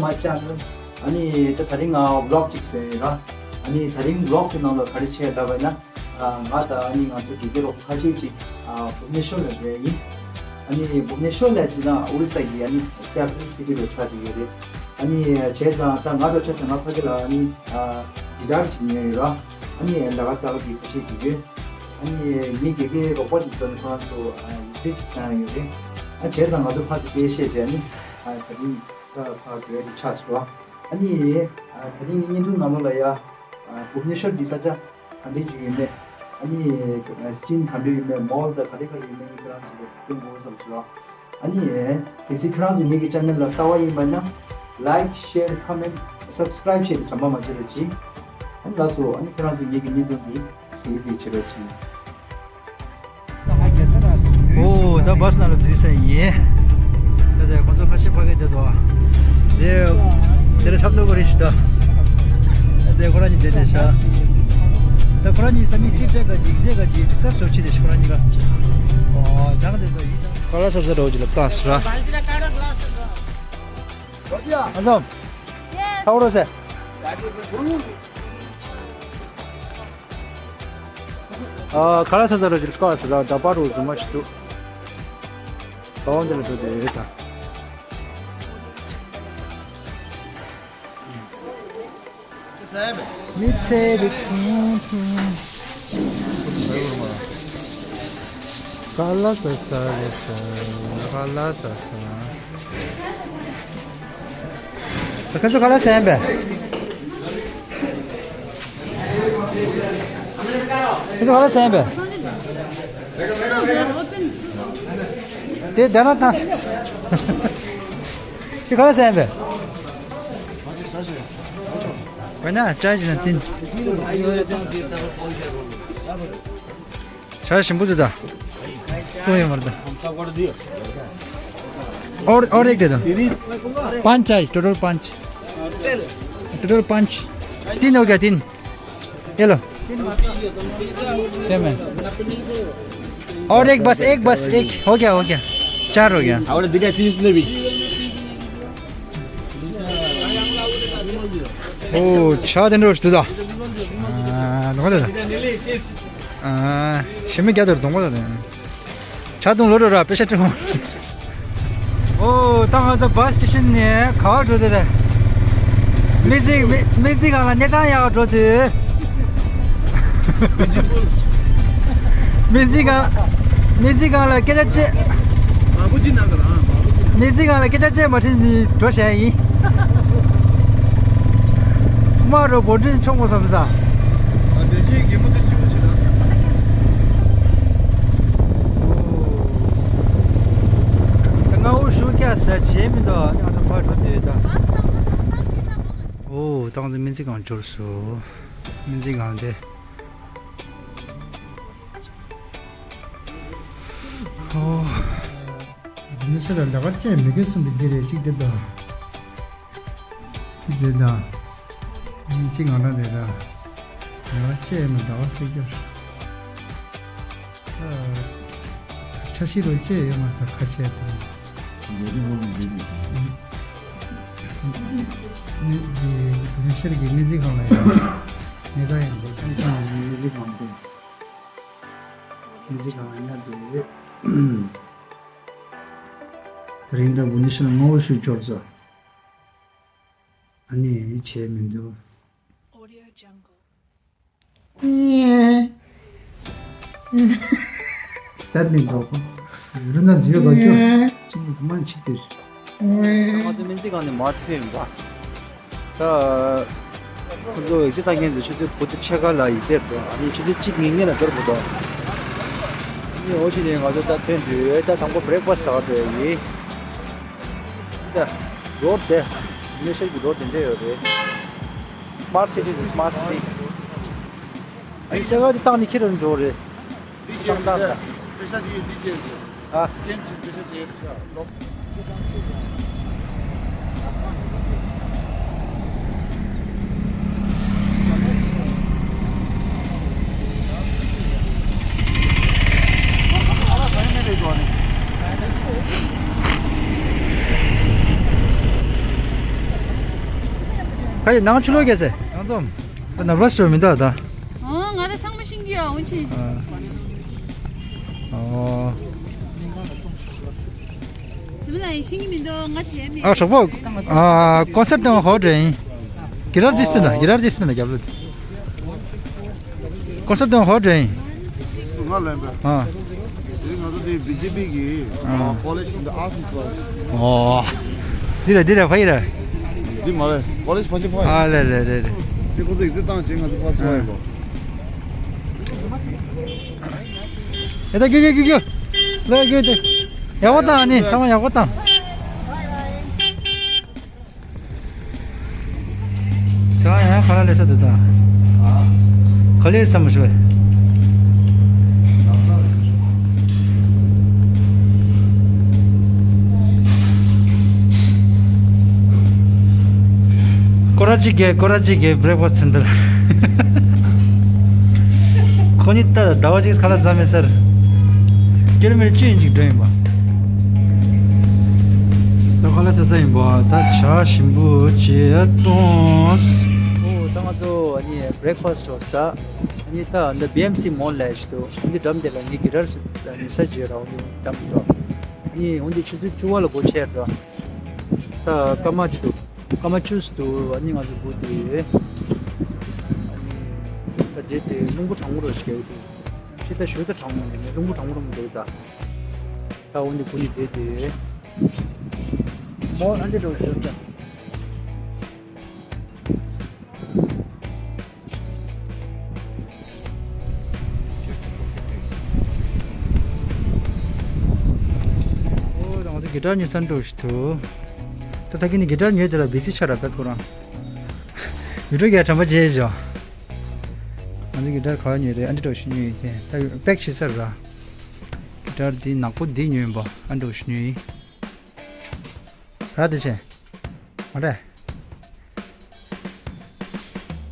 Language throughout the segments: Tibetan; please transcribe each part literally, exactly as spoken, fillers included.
ཨ་ཅག་ནི་ཨ་ནི་ད་དེ་རིང་ང་བི་ལོག་ཅིག་བཟོས་ཡིན་ར། ཨ་ནི་དེ་རིང་བི་ལོག་གི་ནང་ལ་ག་རེ་བྱས་ལབ་པ་ཡིན་ན། ཨ་ང་དང་ཨ་ནི་ང་ཚོ་དགེ་རྒན་རོགས་པ་ཁ་ཤས་ཅིག་ཨ་བྷུབ་ནེ་ཤོར་ལ་འགྲོ་ཡ་ཡིན། ཨ་ནི་བྷུབ་ནེ་ཤོར་ལ་ཅི་ན་ཨོ་རི་ས་གི་ཨ་ནི་ཀེ་པི་ཊལ་སི་ཊི་རུ་ཆགས་བསྡད་ཡོད་རེད། ཨ་ནི་བྱས་ཙང་ད་ང་རོ་ཆ་ས་ང་ཕ་གི་ལ་ཨ་ནི་ཨ་གི་ཊར་ཅིག་ཉོས་ཡོད་ར། ཨ་ནི་ལ་ག་ཙག་གི་ཁ་ཤས་ཅིག་ཡོད། ཨ་ནི་ངའི་དགེ་རྒན་རོགས་པ་ཅིག་ཚོ་ནི་ཁོ་རང་ཚོ་ཨ་ཡིག་ཚད་ཅིག་བཏང་ཡོད་རེད། ཨ་བྱས་ཙང་ང་ཚོ་ཕར་ཚུར་སྐད་བཤད་བྱས་ནི་ཨ་ད་རིང་ད་ཕར་འགྲོ་ཡ་དེ་ཆགས་སོང་། ཨ་ནི་ཨ་ད་རིང་ངའི་བརྙན་ཐུང་ནང་ལོགས་ལ་ཡ་ཨ་བྷུབ་ནེ་ཤོར་འདི་ས་ཆ་ག་འདྲས་ཅིག་ཡོད་མེད། ཨ་ནི་ཨ་སིན་ག་འདྲས་ཡོད་མེད། མོལ་དང་ག་རེ་ག་རེ་ཡོད་མེད་ཁྱེད་རང་ཚོ་ལ་སྟོན་དགོས་བསམ་སོང་། ཨ་ནི་གལ་སྲིད་ཁྱེད་རང་ཚོ་ངེད་ཀྱི་ཅེ་ནལ་ལ་གསར་པ་ཡིན་པ་ན་ལའིཀ་ཤེར་ཁོ་མེན་ཊི་སབ་སི་ཀ་རའིབ་བྱས་ཏེ་དྲན་པ་མ་བརྗེད་རོགས་གྱིས། ཨ་ནི་ལགས་སོ། ཨ་ནི་ཁྱེད་རང་ཚོ་ངེད་ཀྱི་བརྙན་ཐུང་འདི་གཟིགས་གཟིགས་བྱེད་རོགས་གྱིས། ཨོ་ད་བྷ་སི་ནང་ལ་འཛུལ་ས་ཡིན། ད་དེ་ཁོང་ཚོ་ཁ་ཤས་ཕ་གི་བསྡད་འདུག་དེ་དེ་ལ་ཆབ་མདོ་གོ་རེ་ཞིག་ད། དེ་ཁོ་རང་གཉིས་བསྡད་དེ་ཤ། ད་ཁོ་རང་གཉིས་ས་གཉིས་སིབ་ཏེ་ག་ཇིག་ཟེ་ག་ཇི་བི་ས་སོ་ཆི་དེ་ཤ་ཁོ་རང་གཉིས་ཀ། ཨོ་ད་ག་དེ་ཚོ་ཡིན་ད། ཁ་ལ་ས་ས་རོ་ཇི་ལ་ཀ་སི་ར། ཨ་ཙམ། ཚ་བོ་རོ་སེ། ཨ་ཁ་ལ་ས་ས་རོ་ཇི་ལ་ཀ་སི་ར་ད་པ་རོ་ཇི་མ་ཤི་ཏུ། ད་འོང་དེ་ལ་འགྲོ་དེ་རེད་ད། མི་ཚེ་རིག་ཐུང་ཐུང་། ཀ་ལ་ས་ས་རེད་ས། ཀ་ལ་ས་ས། ད་ཁ་ཚོ་ཀ་ལ་ས་ཡན་པས། ཁ་ཚོ་ཀ་ལ་ས་ཡན་པས། དེ་དེ་ན་ཐང་། དེ་ཀ་ལ་ས་ཡན་པས། वरना चाय देना तीन। चाय शैम्पू दे दा। तुम ये मर दो। और, और एक दे दो। पाँच चाय, टोटल पाँच। टोटल पाँच। तीन हो गया, तीन। ये लो। क्या मैं? और एक बस, एक बस, एक। हो गया, हो गया। चार हो गया। और दिखा चीज ने भी। ཨོ་ཆ་དེ་འགྲོ་ཞུ་ད། ཨ་ལོ་ད། ཨ་ཞི་མི་རྒྱ་དར་གདོང་པ་ད། ཆ་དུང་ལོ་རོ་ར་པེ་ཤ་ཏྲི་མོ། ཨོ་ད་ང་ཚོ་བ་སི་ཊེ་ཤན་ནས་ག་བར་འགྲོ་དེ་རེད། མི་ཚིག་མི་མི་ཚིག་གང་ལ་གནས་སྟངས་ཡག་འགྲོ་དུས། མི་ཚིག་གང་མི་ཚིག་གང་ལ་སྐད་ཆ་བཅད། མ་བུ་ཅི་ན་ག་རང་མ་བུ་ཅི་ན། མི་ཚིག་གང་ལ་སྐད་ཆ་བཅད་མ་དྲིས་ནི་འགྲོ་བྱས་ཡིན། མ་རོ་བོ་དྲིན་ཆོག་མོ་བསམ་ས། ཨ་དེ་ཞིག་གི་མུ་དེ་ཅུ་ཅི་ན། ང་འུ་ཤུ་ཀྱ་ས་བྱེད་མི་འདུག་ང་ཚོ་ཕར་འགྲོ་དེ་ད། ཨོ་ཏང་ཙི་སྨན་རྩིས་ཁང་འབྱོར་སོ། སྨན་རྩིས་ཁང་དེ། ཨོ། འདི་ནི་སེ་ལ་ལ་ཀར་ཅན་མི་དགོས་སུ་འདི་འདི་རེད་གཅིག་འདི་དང་། གཅིག་འདི་དང་། གཅིག་ང་རང་རེད་ར། ལ་ཀར་ཅན་མི་ཟླ་བ་སེ་སྐྱོར། ཨ། ཆ་ཤས་རོ་ཅན་ཡོད་མ་ཐག་ཁ་ཆད་དང་། འདི་འདི་འདི་འདི་ཤར་གྱི་སྨན་རྩིས་ཁང་ལ་ཡོད། ནེ་ཙང་ཡང་འདི་ཁང་ཁང་སྨན་རྩིས་ཁང་དེ། སྨན་རྩིས་ཁང་ལ་ཡང་དེ། དེ་རིང་ད་བུ་ནི་ཤར་ངོ་བོ་ཞུ་འབྱོར་ཟེར། ཨ་ནི་བྱས་མི་འདུག Audio Jungle། ཟེར་ནས་འགྲོ་གོ། རུ་ན་འཛིན་ཡོད་པ་སྐྱོ། ཅི་ནས་དུ་མ་ཕྱི་དེར། ང་ཚོ་སྨན་རྩིས་ཁང་ནས་མར་ཐོན་ཡིན་པ། ད། ཁོ་ཚོ་ཡིག་ཚད་ལྟ་མཁན་ཚོ་ཆུ་ཚོད་བུ་དུ་ཕྱེད་ཀ་ལ་ཡིག་ཚད་འགྲོ། ཨ་ནི་ཆུ་ཚོད་གཅིག་ཉིན་ལ་འབྱོར་དགོས་འདུག་ཨ་ནི་འོ་ཕྱི་ནས་ང་ཚོ་ད་ཐོན་དུས་ད་དང་པོ་བྷི་རེག་ཕ་སི་ཟ་ག་འགྲོ་ཡ་ཡིན། ད། རོ་དེ། མི་ཤེལ་གྱི་རོ་དེ་འདྲ་ཡོད་རེད། སི་མ་ཊི་སི་ཊི་རེད། སི་མ་ཊི་སི་ཊི། ཨ་ནི་སེ་ག་དེ་བཏང་ནས་ཁྱེར་རུ་འགྲོ་རེད། འདི་བྱས་ཟེར་ད། པེ་ཤ་འདི་འདི་བྱས་ཟེར། ཨ། སི་ཀེན་བྱས་པེ་ཤ་དེ་ལོག་ཁ་ཡི་ནང་ཆུ་ལོག་གེ་སེ། ཡང་ཙམ། ད་ནར་བ་སི་ཞོ་མི་འདུག་ད། ཨོ་ང་ད་ཚང་མ་ཤིང་གི་ཡོང་ཆི། ཨ། ཨོ། ཟི་མ་ལ་ཡི་ཤིང་གི་མི་འདུག་ང་བྱས་མེད། ཨ་ཧྲོག་པོ། ཨ་ཀོན་སེབ་དང་ཧོ་ཏྲེན། གི་རར་ཏིས་ཏི་ན་གི་རར་ཏིས་ཏི་ན་རྒྱབ་ལོ། ཀོན་སེབ་དང་ཧོ་ཏྲེན། ང་ལན་པ། ཨ། དེ་རིང་ང་ཚོ་དེ་བི་ཇེ་པི་གི་ཨ། ཀོ་ལེཇ་ཨིན་ད་ཨར་ཊི་ཨེན་ཌི་ཀ་ལ་སི། ཨོ། འདི་རེད་འདི་རེད་ཕ་ཡི་རེད། འདི་མ་རེད། ཀོ་ལེཇ་ཕལ་ཆེར་ཕ་ཡི། ཨ་ལེ་ལེ་ལེ་ལེ། དེ་ཁོ་ཚོ་ཡིག་ཚད་བཏང་བྱས་ང་ཚོ་ཕར་ཚུར་ཡིན་པ། ཨ། ཡ་ད་རྒྱུ་རྒྱུ་རྒྱུ་རྒྱུ། ལོ་རྒྱུ་དེ། ཡག་པོ་བཏང་ནི་ཚང་མ་ཡག་པོ་བཏང་། ཚང་ཡང་ཁ་ལ་ལས་ས་དུ་ད། ག་ལེར་བསམ་པ་ཞུ། སྐོར་ར་གཅིག་གིས་སྐོར་ར་གཅིག་གིས་བྷི་རེག་ཕ་སི་ཊི་ཚན་ཏེ་ལ། ཁོ་ནི་ད་ཟླ་བ་གཅིག་ཁ་ལག་ཟ་མེད་ཟེར། ཀི་ལོ་མི་ཊར་བཅུ་ཡིན་ཅིག་འགྲོ་ཡིན་པ། ད་ཁ་ལག་ཟ་ས་ཡིན་པ་ད་ཇ་ཞིམ་པོ་བྱེད་གཏོང་། ཨོ་ད་ང་ཚོ་ཨ་ནི་བྷི་རེག་ཕ་སི་ཊི་ཟ། ཨ་ནི་ད་འདི་བི་ཨེམ་སི་མོལ་ལ་ཞིག་འདུག་འདི་འགྲམ་དེ་ལ་ངའི་གི་རར་སུ་ད་ནི་ས་བརྗོད་ར་འོ་འདི་འགྲམ་འདུག་ཨ་ནི་འོ་འདི་ཆུ་ཚོད་བཅུ་པ་ལ་སྒོ་ཕྱེ་འདུག་ད་སྐར་མ་བཅུ་སྐར་མ་བཅུ་ཙམ་འདུག་ཨ་ནི་ང་ཚོ་སྒུག་དེ། ཨ་ནི་ད་དེ་དེ་རླུང་བུ་གྲང་མོ་རོ་ཞིག་རྒྱག་གི་འདུག་ཕྱི་ད་ཞོ་ད་གྲང་མོ་ནས་རླུང་བུ་གྲང་མོ་རོ་མི་འདུག་ད། ད་འོ་འདི་སྒུག་ནས་དེ་དེ། མོ་ཨ་འདི་འགྲོ་ཞོ་ད། ཨོ་ད་ང་ཚོ་གི་ཊར་ཉོ་ས་འགྲོ་ཞིག་ཐུག་ད་ད་གིན་ནི་གི་ཊར་ཉོས་དེ་ལ་བི་ཙི་ཆ་ར་བད་ཁོ་རང་། ཡུ་ཊུབ་གི་དྲན་པ་བརྗེད་ཞོ། ང་ཚོ་གི་ཊར་ག་བ་ཉོས་དེ་ཨ་འདྲི་འགྲོ་ཞིག་ཉོས་ཡིན་ཏེ་ད་པེག་བྱེད་ས་ར། གི་ཊར་འདི་ནག་པོ་འདི་ཉོས་ཡིན་པ་ཨ་འགྲོ་ཞིག་ཉོས་ཡིན། ར་དེ་ཆེ། མ་རེད།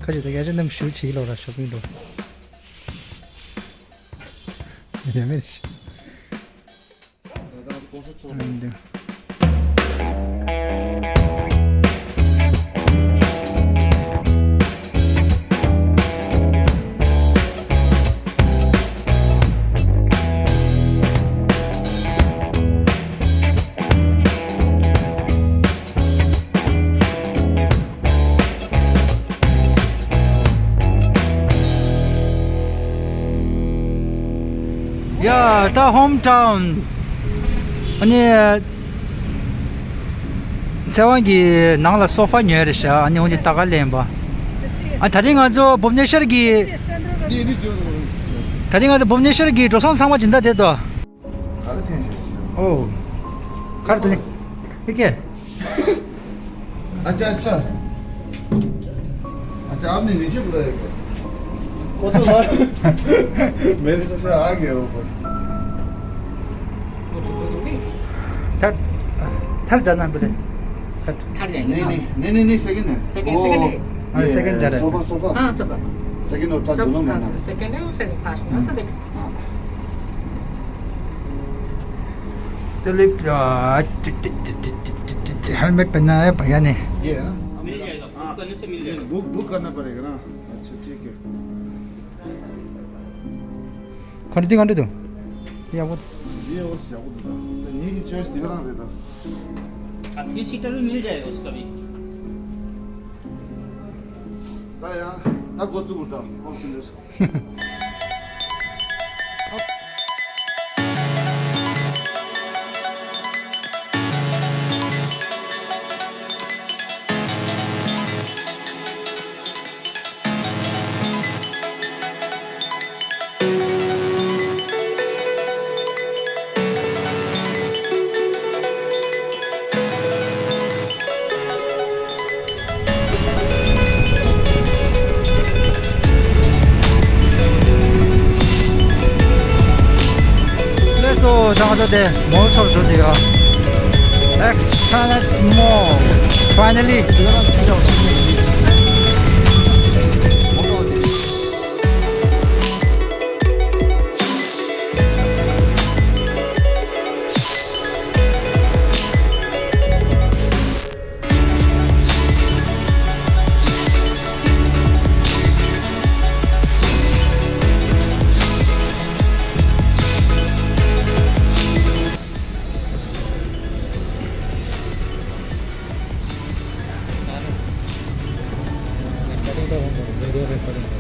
ཁ་ཅིག་ད་རྒྱ་ཆེ་རྣམས་ཞུ་བྱེད་ཀྱི་ལོག་ར་ཤོ་པིང་འགྲོ། ཡ་མེད་ཤི། ཨ་འདི། ཡ་ད་ཧོམ་ཊའུན། ཨ་ནི། ཚེ་དབང་གི་ནང་ལ་སོ་ཕ་ཉོས་རེད་ཤག་ཨ་ནི་འོན་ཏེ་ད་ག་ལེན་པ། ཨ་ད་རིང་ང་ཚོ་བུབ་ནེ་ཤར་གི། ད་རིང་ང་ཚོ་བུབ་ནེ་ཤར་གི་འགྲོ་སོང་ཚང་མ་ཇི་འདྲ་དེ་དོ། ཨོ། ཁར་དེ་ནི། ཨི་ཀེ། अच्छा, अच्छा। अच्छा, आपने नीचे बुलाया क्या? वो तो बाहर। मैंने सोचा आ गया ऊपर। थर्ड, थर्ड जाना पड़े। थर्ड। थर्ड जाएंगे नहीं, ना? नहीं, नहीं, नहीं, नहीं, सेकंड है। सेकंड, वो सेकंड है। अरे, ये सेकंड जा रहा है। Sofa, sofa. हाँ, सोफा। सेकंड और थर्ड सब, दोनों में हाँ, ना। सेकंड है, सेकंड फर्स्ट में, हाँ। सब देख। हाँ। चलिए, आ, हेलमेट पहना है भैया ने। ये है ना? मिल जाएगा, बुक हाँ। करने से मिल जाएगा। बुक, बुक करना पड़ेगा ना? अच्छा, ठीक है। खरीदी, खरीदी। ये वो। ये वो से वो तो। ये की चॉइस दिखा रहा था। हाँ, थ्री सीटर भी मिल जाएगा उसका भी। 나 야, 나 고추 굴다. 어, 진짜. ལགས་སོ། ད་ང་ཚོ་དེ་མོལ་ཚོར་འགྲོ་འདི་ཡ། X Planet Mall. Finally.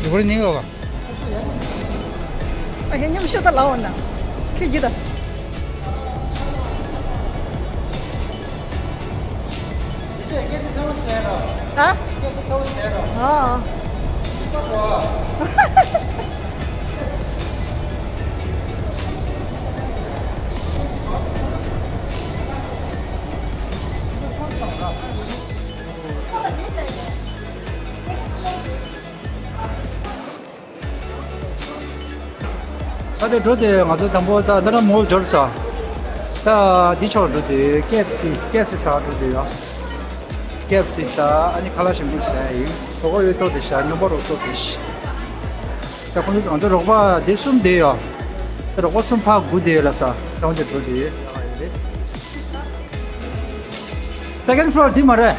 Recording नहीं होगा। ཨ་ཧེ་མཉམ་ཤོད་ད་ལའོ་ན། ཁྱོད་རྒྱུད་ད། ཨ། ཨ། ད་དེ་འགྲོ་དེ་ང་ཚོ་དང་པོ་ད་ལ་ར་མོལ་འབྱོར་ས། ད་འདི་ཕྱོགས་འགྲོ་དེ་ཀེ་ཨེཕ་སི་ཀེ་ཨེཕ་སི་ཟ་འགྲོ་དེ་ཡོད། ཀེ་ཨེཕ་སི་ཟ། ཨ་ནི་ཁ་ལ་ཞིམ་པོ་ཟ་ཡིན། གྲོད་ཁོག་ཡོད་ཐོག་དེ་ཤ་སྨྱོན་པ་རོགས་ཐོག་དེ་ཤ། ད་ཁོང་ཚོ་ང་ཚོ་རོགས་པ་དེ་གསུམ་དེ་ཡོད། ད་རོགས་པ་གསུམ་ཕ་དགུ་དེ་ཡོད་ལ་ས། ད་ཁོང་ཚོ་འགྲོ་དེ་ཡོད། སེ་ཀེན་ཕི་ལོར་འདི་མ་རེད།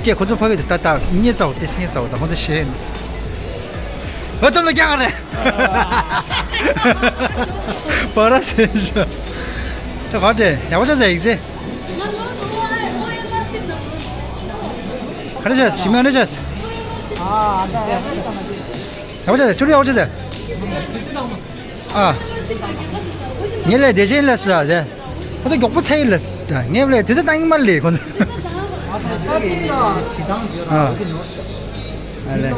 ཀྱེ་ཁོ་ཚོ་ཕ་གི་དེ་ཏག་ཏག་ཉེ་ཚ་བོ་ཏིས་ཉེ་ཚ་བོ་དང་ཁོ་ཚོ་ཤེས་ནི། ཨ་ཏོ་ལ་རྒྱག་རེད། པ་ར་སེ་ཤ། ད་ག་དེ་ཡག་པོ་ཆགས་ཟེར་ཡིག་ཚེ། ག་རེ་བྱས་ཞི་མི་ཨ་རེ་བྱས། ཡག་པོ་བྱས་ཟེར། ཆུ་རུ་ཡག་པོ་བྱས་ཟེར། ཨ། ངས་ལས་བདེ་ཆེན་ལས་སུ་ར་ཟེར། ཁོ་ཚོ་མགྱོགས་པོ་ཚད་ཡིན་ལས་སུ་ར། ངས་ལས་དུས་ཚོད་བཏང་མ་ལས་ཁོ་ཚོ། ཨ། ཨ་ལས།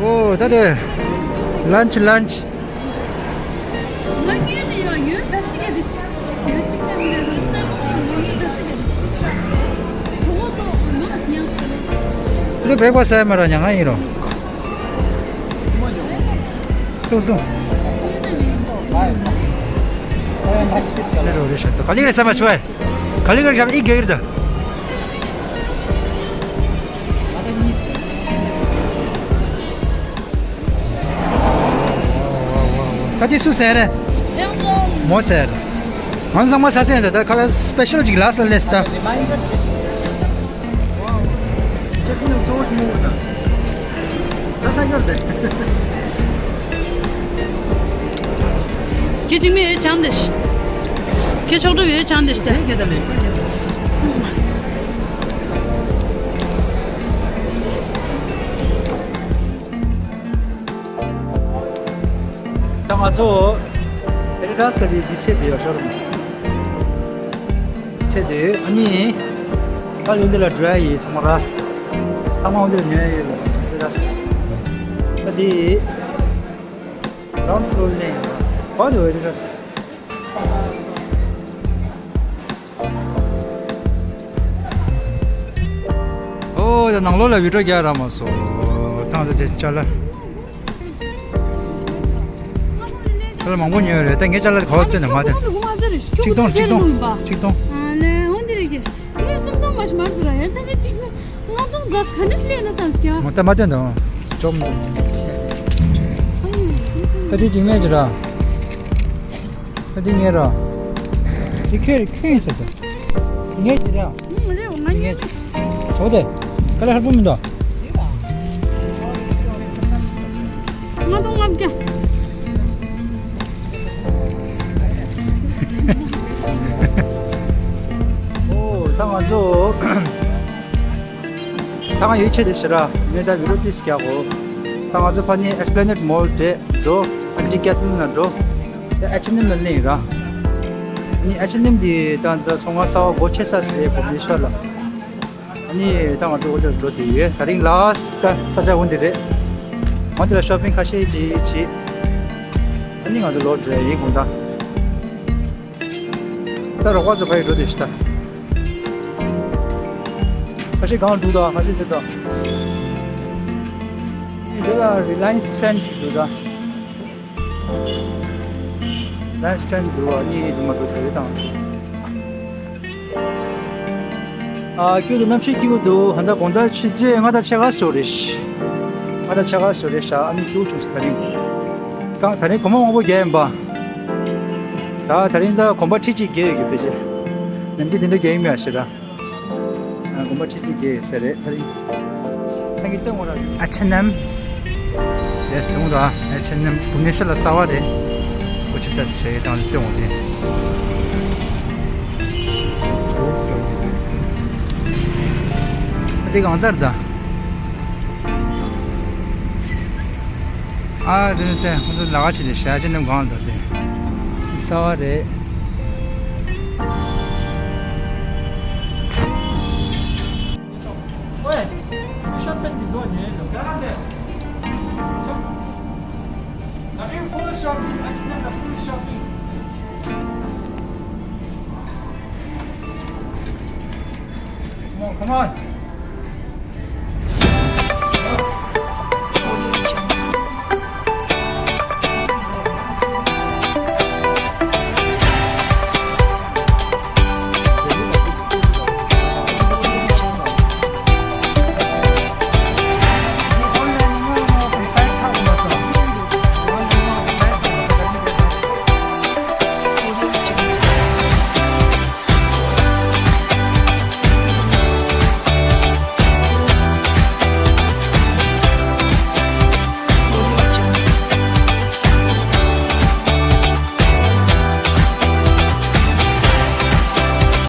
ཨོ་ད་དེ། ལན་ཆི་ལན་ཆི། ལུ་བེག་པ་སེ་མ་ར་ཉང་ང་ཡིན་རོ། ཏུང་ཏུང་། ལེ་རོ་རེ་ཤ་ཏུ་ག་ལི་རེ་ས་མ་ཆུ་ཨེ། ག་ལི་ག་ཞབས་ཨི་གེ་རི་ད། ད་དེ་སུ་ཟེར་རེད། མོ་ཟེར། ང་ཚང་མ་ས་སེ་ད་ད་ཁ་ལ་སི་པེ་ཤལ་ཅིག་ལ་སི་ལ་ལེ་སི་ད། ཁྱེད་ཅིག་མེད་ཡོད་ཆང་དེ། ཁྱེད་ཆོག་གྲུབ་ཡོད་ཆང་དེ་ཤི་དེ། ད་ང་ཚོ་ཨེ་ཌི་ཌ་སི་ག་རེ་འདི་ཚེ་དེ་ཡོད་ཤོར་མོ། ཚེ་དེ་ཨ་ནི་ད་ཡོད་འདི་ལ་འགྲོ་ཡ་ཡིན་ཚང་མ་ར། ཚང་མ་འོ་འདི་ལ་ཉོ་ཡ་ཡོད་ལ་སི་ཨེ་ཌི་ཌ་སི། ད་དེ་གྲའུན་ཌི་ཕི་ལོར་ལ་ཡིན་ར། བ་དེ་ཨེ་ཌི་ཌ་སི། ཨོ་ཡ་ནང་ལོགས་ལ་བི་ཌི་ཡོ་རྒྱག་རག་མ་སོང་། ཐང་ཚ་དེ་ཅ་ལ། ཅ་ལ་མང་པོ་ཉོས་རེད། ད་ངས་ཅ་ལ་ག་བ་སྟོན་ནས་མ་སྟོན། ཆིག་སྟོང་ཆིག་སྟོང་ཆིག་སྟོང་། ཨ་ལས་འོན་ཏེ་རེད་གི། ངས་སུམ་སྟོང་མ་ཞིག་མར་དུ་ར་ཡ་ད་ནི་ཅིག་ནི་ལྔ་སྟོང་ཛར་ག་འདྲ་ལས་ན་བསམ་སྐྱ། མ་ད་མ་སྟོན་དང་། ཅོམ། ད་དེ་ཅིག་མེད་ཀྱི་ར། ད་དེ་ངས་ར། དེ་ཁྱོད་ཁྱོད་ཡིན་ཟེར་ད། ངས་ཀྱི་ར། ངས་ངས་ཀྱི། ཨོ་དེ། དཀའ་ལས་ཁག་པོ་མི་འདུག་ལྔ་སྟོང་ལྔ་བརྒྱ། ཨོ་ད་ང་ཚོ་ད་ང་ཡོད་ཆེད་དེ་ཤི་ར་ངས་ད་བི་ཌི་ཡོ་ཏིས་རྒྱག་གོ། ད་ང་ཚོ་ཕ་ནི་ཨེ་སི་པི་ལེ་ནེ་ཌི་མོལ་དེ་འགྲོ། ཨན་ཊི་ཀེ་ཐི་ལོན་ལ་འགྲོ། ད་ཨེཆ་ཨེན་ཨེམ་ལ་སླེབས་ཡིན་ར། ནི་ཨེཆ་ཨེན་ཨེམ་དེ་ད་ད་ཚོང་ཁང་གསར་པ་སྒོ་ཕྱེ་ས་ཟེར་གོ་མི་ཤོར་ལ། ཨ་ནི་ད་ང་ཚོ་འོ་དེར་འགྲོ་དེ་ཡོད། ད་རིང་ལ་སི་ཊི་ད་ས་ཆ་འོ་འདི་རེད། འོ་འདི་ལ་ཤོ་པིང་ཁ་ཤས་ཅིག་བྱེད། ཨ་ནི་ང་ཚོ་ལོག་འགྲོ་ཡ་ཡིན་དགོངས་དག་ད་རོགས་པ་ཚོ་ཕ་ཡི་འགྲོ་དེ་ཤི་ད། ཁ་ཤས་གང་འདུག་ད་ཁ་ཤས་འདི་ད། འདི་ལ་རི་ལ་ཡན་སི་ཊི་རེན་ཌི་ཅིག་འདུག་ད། ལ་ཡན་སི་ཊི་རེན་ཌི་འདུག་ཨ་ནི་འདི་མ་འགྲོ་དེ་རེད་དང་། ཨ་ཁྱོད་ཚོ་གནམ་གཤིས་སྐྱིད་པོ་འདུག་ཧ་ད་དགོང་དག་ཆུ་ཚོད་ལྔ་དང་ཕྱེད་ཀ་ཙམ་རེད། ལྔ་དང་ཕྱེད་ཀ་ཙམ་རེད་ཤག་ཨ་ནི་སྐྱིད་པོ་བྱུང་སོང་ད་རིང་། ད་ད་རིང་གོང་མ་མང་པོ་རྒྱག་ཡིན་པ། ད་ད་རིང་ད་གོམ་པ་ཁྲི་གཅིག་བརྒལ་ཡོད་ཀྱི་ཕལ་ཆེར། ནམ་རྒྱུན་དེ་འདྲ་རྒྱག་ཡིན་མེད་ཞེ་ད། ཨ། གོམ་པ་ཁྲི་གཅིག་བརྒལ་ཡོད་ས་རེད་ད་རིང་། ད་གིན་སྟོན་འོང་ར། ཨ་ཆེ་ནམ། དེ་སྟོན་འོང་ད། ཨ་ཆེ་ནམ་བུ་ནི་ཤ་ལ་གསར་པ་རེད། ཨོ་ཆེ་ས་ཞེ་ད་སྟོན་འོང་དེ། ཨ་དེ་གང་ཚར་ད། ཨ་དེ་ནི་དེ་ཁོ་ཚོ་ལ་ཁ་ཆེ་དེ་ཞག་ཆེ་ནམ་གང་ལ་དེ་གསར་པ་རེད།喂，shopping你多年了。那边 full shopping，还去那个 full shopping。Come on, come on.